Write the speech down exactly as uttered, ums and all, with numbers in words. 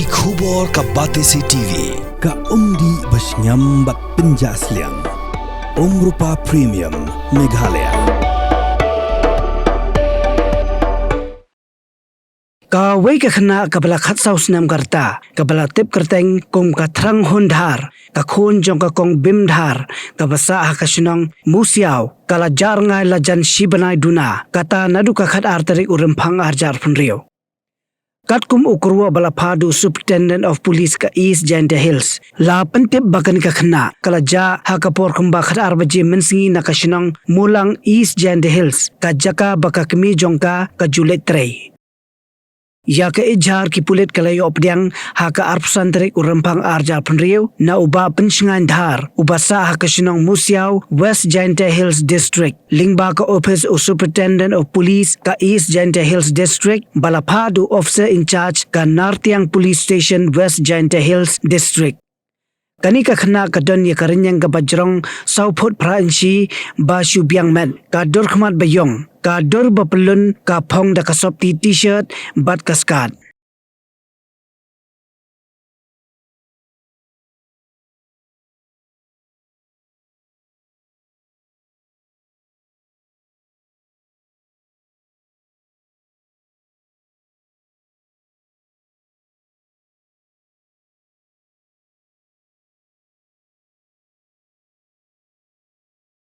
Ki khubor ka Batesi T V, ka umdih ba shngiam bad pynjah sliang. Umrupa Premium, Meghalaya. Kawei ka khynnah kaba la khatsaw snem ka rta, kaba la tip kyrteng kum ka Thrang Hun Dhar, ka khun jong ka Kong Bim Dhar, kaba sah ha ka shnong Musiaw, ka la jah rngai la jan shi bnai duna, kata naduh ka khatar tarik u Rymphang arhajar arphew hynriew. Katkum u kyrwoh ba la phah da u Superintendent of Police ka East Jaintia Hills, la pyntip ba kane ka khynnah ka la jah ha ka por kumba khatar baje mynsngi na ka shnong Mulang, East Jaintia Hills, ka jaka ba ka kmie jong ka ka ju leit trei. Ïa ka ejhar ki pulit ka la ïoh pdiang ha ka arphew san tarik u Rymphang arhajar arphew hynriew na u Bah Pynshngaiñ Dhar, uba sah ha ka shnong Musiaw, West Jaintia Hills District, lyngba ka ophis u Superintendent of Police ka East Jaintia Hills District, ba la phah da u Officer in Charge ka Nartiang Police Station, West Jaintia Hills District. Kane ka khynnah ka don ïa ka rynïeng kaba jrong saw phut phra inshi ba shu biang met, ka dur khmat ba ïong, ka dur ba pyllun, ka phong da ka sopti T-shirt bad ka skat.